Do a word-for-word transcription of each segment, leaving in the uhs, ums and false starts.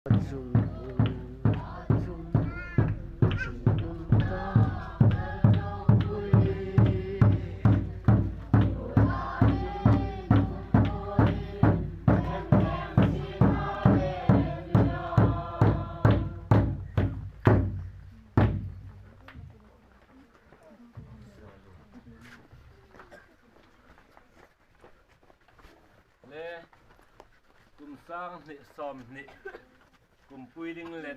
Le, kum sang hni sawm hni, kum pui ding le,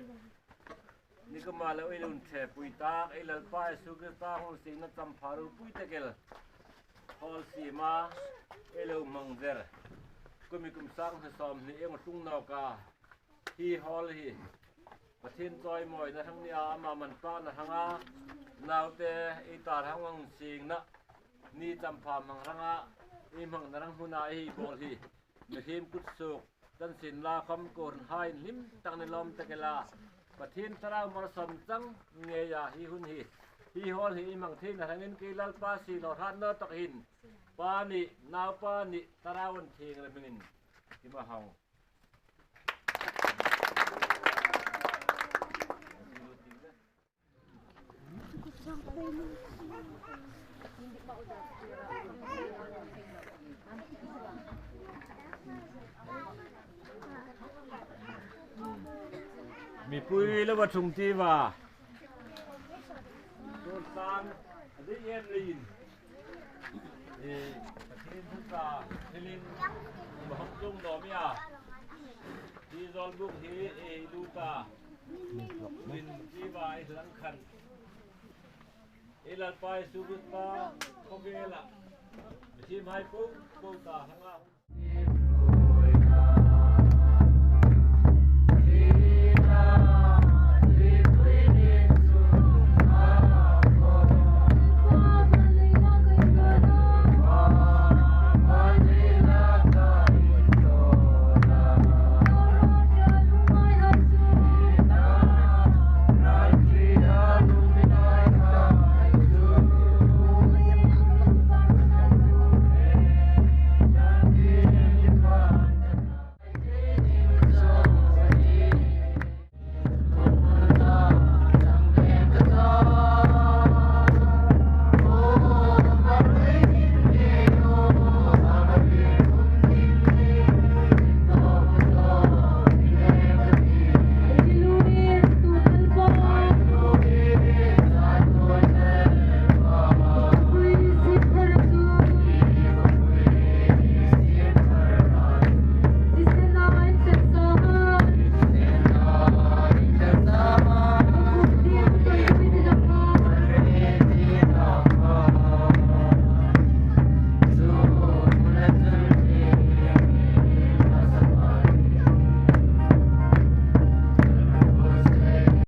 ni ka ma lo ei lo ṭhe pui tak, ei Lalpa Isu Krista hung singna champha ropui tak el, hall sima ei lo hmang der. Kumi kum sang hni sawm hni ei hung tlung nawk a, hi hall hi Pathien chawimawina hrang nia, ama manpakna hranga, naute ei tar hang hung singna ni champha hmang hranga, ei hmangna hrang hmuna ei bawl hi, mihriem kut suok, chanchin la khawm kohranhai inhlim tak ni lawm tak el a, Pathien Thlarau malsawm chang ngeia hi hun hi, hi hall hi ei hmang theina hrangin kei Lalpa si lo hrat naw tak hin, Pa nih, Naupa nih, Thlarau Inthieng hmingin, hi ma hang. Mipui lo va ṭhung ti va. Tuolsan, a dei em leiin. E, Pathien thu ta, thilin, ma hawng tlung naw mi a. Hi zawlbuk hi, e, lu ta. Min ti va, e, lang khan. E, Lalpa Isu Krista, khawvela. Mithiemhai po, po ta, hang a.